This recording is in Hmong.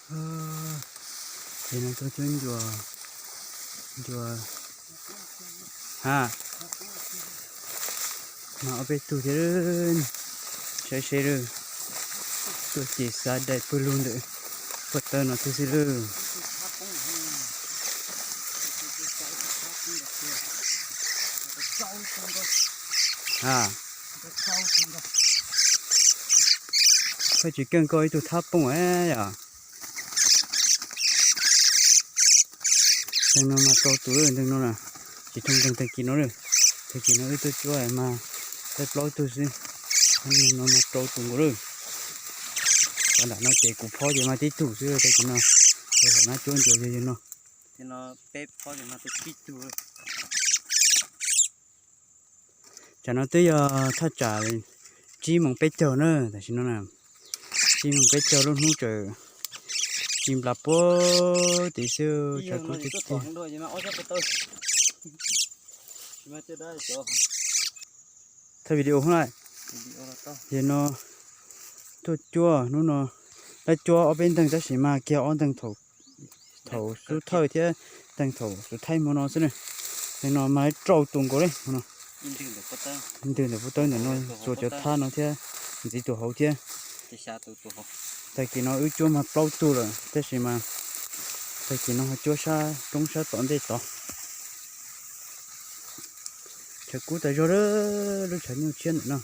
Ces no tuaj cuab ncua, ncua, ha, mas ob peb tug thiab, saib seb lawm, tuaj ces xav dai pawg lug ntawm puag ta no thiab xwb lawm. Ha, koj tsis keej koj ib tug thab poob yom. Ntawm no mas rau tus lawm, ntawm no na, tsis thooj ntawm tag kis no lawm. Tag kis no wb tuaj cuab mas peb plaub tug xwb, ntawm no mas rau tus nkaus lawm. Cov nram no ces kuv phob ces mas tib tug xwb, tag kis no yog hom nab cuab ncua yog yog no. Tsam no twb yog thaj tsam tsib moos peb caug na, tam sim no na, tsib moos peb caug lub hnub tseem ci nplas puag tid xwb, tshav kub tiag tiag. Thaij video na, yog no tuaj cuab hnub no, lawv cuab ob peb nteeg tab sis mas kiag ob nteeg thaum xub thawj thiab nteeg thaum xub thaij hmo no xwb na. Ntawm no mas rau tus nkaus li no. Ntws ntawm puag ta ntawm no, tsuas cov thab no thiab, ntxiv tus hauv thiab. Tag kis no wb cuab mas plaub tug lawm tab sis mas tag kis no ho cuab sab roob sab tom ntej tod. Tshav kub tas zog lawm, lub tshav nyuj tshiab ntawm no.